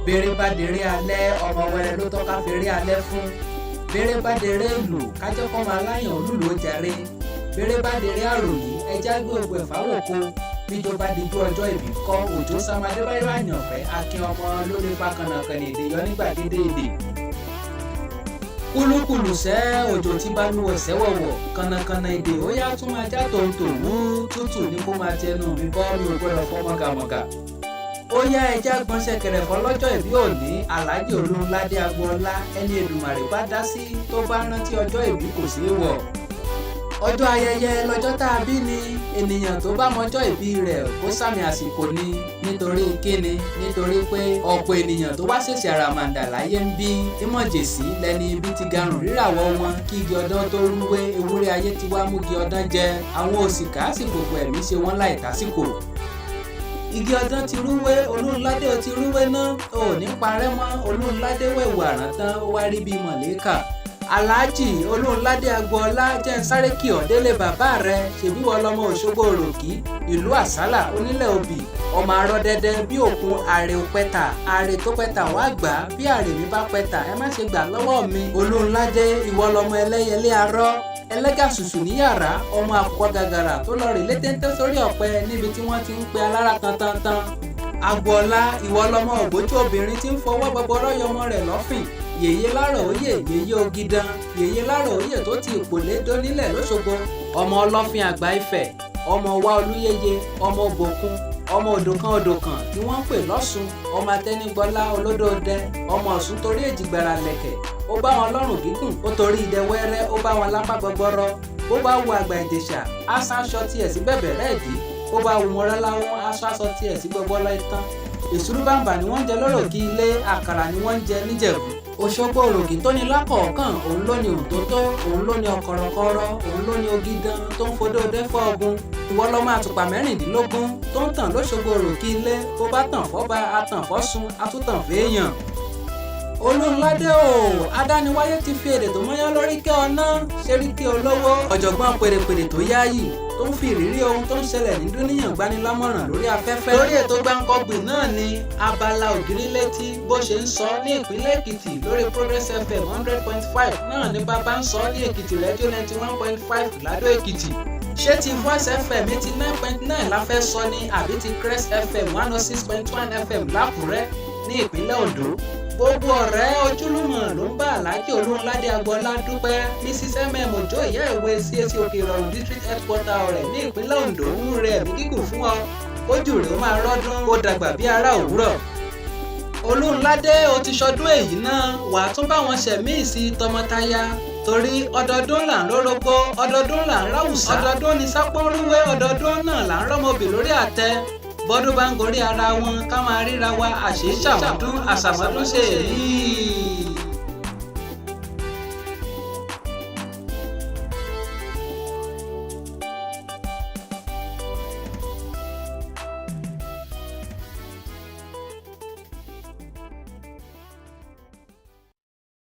Bèrè bá dèrè alẹ́, ọmọ wẹrẹ ló tọ́ka fèrè alẹ́ fún. Bèrè bá dèrè ìlú, kájọ́ kọ́ máa láyàn olúlo jàre. Bèrè bá dèrè àròyé, ẹja gbé ògbó ẹ̀fà wòko. Bíjọba dijú ọjọ́ ìbí kọ́ Òjó Sam Adébáyọ̀ Àyànfẹ́ Akin ọmọ ló lè fa kànnàkànnà èdè yọ ní gbàgede èdè. Kúlúkúlù sẹ́ òjò tí balùwẹ̀ sẹ́wọ̀wọ̀, kànnàkànnà èdè ó yá tún máa já tòǹtò wú tútù ní kó máa tẹnu mi bọ́, mi ò gbọ́dọ̀ fọ́ mọ̀gàmọ̀gà. Ó yá, ẹja gbọ̀nsẹ̀ kẹrẹ̀fọ́ lọ́jọ́ ìbí òní, Alhaji Olúnládé Agboola, ẹni Èdùmàrè bá dá sí tó bá rántí ọjọ́ ìbí kò sí wọ̀. Ọjọ́ ayẹyẹ lọ́jọ́ tá a bí ni. Ènìyàn tó bá mọjọ́ ìbí rẹ̀ kó sàmì àsìkò ni. Nítorí kíni? Nítorí pé ọ̀pọ̀ ènìyàn tó wá ṣèṣì àràmàǹdà láyé ń bí ìmọ̀jèsí lẹ́ni ibi ti garùn ríràwọ̀ wọn kí igi ọdán tó rúwé. Ewúrẹ́ ayé ti wá mú igi ọdán jẹ, àwọn òsìkà sì gbogbo ẹ̀mí ṣe wọ́n láì tásìkò. Igi ọdán ti rúwé, Olúnládé ti rúwé náà ò ní parẹ́ mọ́. Olúnládé wẹ̀wù àrán tán, ó wá rí bíi mọ̀lẹ́kà. Alhaji Olúnládé Agboola, jẹ́ ń sáré kí ọ délé bàbá rẹ. Ṣèbí wọ́n lọ́mọ Òṣogbo Òròkì, ìlú Àsálà, onílẹ̀ òbí, ọmọ arọ́ dẹ́dẹ́ bí òkun àrè òpẹta, àrè tó pẹta wá gbà á. Bí àrè mi bá pẹta, ẹ má ṣe gbà lọ́wọ́ mi. Olúnládé, ìwọ lọmọ ẹlẹ́yẹlé arọ́ ẹlẹ́gà ṣùṣù ní yàrá, ọmọ àkùkọ gàgàrà tó lọ rè létéńté sórí ọ̀pẹ níbi tí wọ́n ti ń pe alára tantantan. Agboola, ìwọ lọmọ ògbójú obìnrin tí ń fọwọ́ gbọgbọrọ yọmọ rẹ̀ lọ́fìn, yèyé lárọ̀ òye, yèyé ògìdàn, yèyé lárọ̀ òye tó ti ìpòlé dónílẹ̀ lọ́ṣogbo, ọmọ ọlọ́fin àgbà Ifẹ̀, ọmọ wa olúyẹyẹ, ọmọ òbòkun, ọmọ odòkan odòkan tí wọ́n ń pè lọ́sùn, ọmọ atẹ́nigbọ́lá olódòdẹ, ọmọ Ọ̀ṣun torí èjìgbàrà lẹ̀kẹ̀ ó bá wọn lọ́rùn gígùn, ó torí idẹ wẹ́rẹ́ ó bá wọn lápá gbọgbọrọ. Bó bá wu àgbà Ìjẹ̀ṣà, á sáṣọ tiẹ̀ sí bẹ̀bẹ̀ rẹ̀ dì. Bó bá wu Mọ́rọ́láwọ́n, á sáṣọ tiẹ̀ sí gbọgbọlọ itan. Èsúrú bàǹbà ni wọ́n ń jẹ lọ́rọ̀ kí ilé, àkàrà ni wọ́n ń jẹ níjẹ̀bú. Òṣogbo Òròkì tó ní lákọ̀ọ́kàn, òun ló ní òǹtótó, òun ló ní ọ̀kọ̀rọ̀kọ̀rọ̀, òun ló ní ogidan tó ń fodó dẹ́fọ́ ọ̀gùn. Ìwọ lọ́mọ àtùpà 16 tó ń tàn lóṣogbo Òròkì ilé. Bó bá tàn fọ́ba, atàn fọ́sùn, atúntàn fèèyàn. Olúnládé o, adániwáyé ti fi èdè tó mọ́yán lórí kẹ́ ọ̀nà ṣeríkí olówó, ọ̀jọ̀gbọ́n pèrèpèrè tó yáàyì tó ń fi ìrírí ohun tó ń ṣẹlẹ̀ ní dúníyàn gbanilámọ̀ràn lórí afẹ́fẹ́. Lórí ètò Gbáǹkọ́gbìn náà ní abala ògiri létí bó ṣe ń sọ ní ìpínlẹ̀ Èkìtì lórí Progress FM 100.5 náà ní bàbá ń sọ ní Èkìtì Rédíò 91.5 Ládó Èkìtì. Ṣé ti Voice FM 89.9 la fẹ́ sọ ní, àbí ti Crest FM 106.1 FM lákùrẹ́ ní ìpínlẹ̀ Ondo? Gbogbo ọ̀rẹ́ ojúlùmọ̀ ló ń bá Alhaji Olúnládé Agboola dúpẹ́. Mrs mm Òjó, ìyá ìwé CAC Òkè Ìrọ̀rùn District Headquarter rẹ̀ ní ìpínlẹ̀ Ondo, ń rẹ ẹ̀mí gígùn fún ọ, kójú rẹ̀ ó máa rọ́dún, kó dàgbà bí ará òwúrọ̀. Olúnládé, o ti ṣọdún èyí náà, wàá tún bá wọn ṣẹ̀mí sí tọmọtaya, torí ọdọọdún là ń rórógbó, ọdọọdún là ń ráwùsá, ọdọọdún ni sápọ́nrúwé, ọdọọdún náà là ń rọ́mọbì lórí àtẹ. Bọ́dún bá ń gorí ara wọn, ká máa ríra wa. Àṣé ṣàmọ́dún àṣàmọ́dún ṣe èyí.